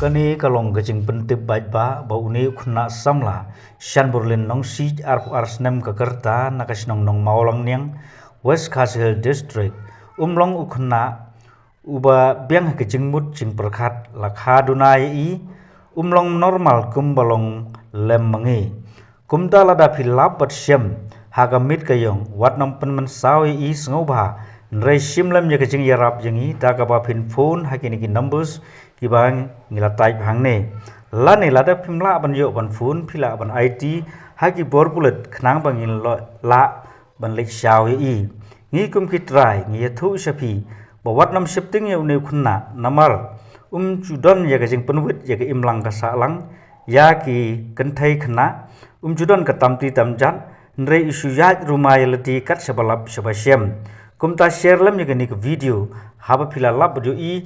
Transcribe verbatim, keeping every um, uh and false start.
Kane ka long ka jingpyntip paidbah ba une u khynnah samla Shanborlin Nongsiej, arphew ar snem ka rta, na ka shnong Nongmawlangniang, West Khasi Hills District, um long u khynnah uba biang ha ka jingmut jingpyrkhat, la kha duna ïa i, um long normal kumba long lem ma ngi. Kumta lada phi lap bad shem ha ka miet ka ïong, wat nang pynmynsaw ïa i, sngewbha hynrei shim lem ïa ka jingïarap ïa ngi da kaba phin phone ha kine ki numbers kiba ngi la type hangne. Lane lada phim lah ban ïoh ban phone, phi lah ban aiti ha ki bor pulit khnang ba ngin lah ban leit shaw ïa i. Ngi kum ki trai ngi ïathuh sha phi ba wat nang sheptieng ïa une u khynnah, namar um ju don ïa ka jingpynwit ïa ka imlang ka sahlang ïa ki kynthei khynnah, um ju don ka tam kti tam jat, hynrei u shu ïaid ruma ïa lade kat shaba lap shaba shem. Kumta share lem ïa kane ka video haba phi la lap bad ïohi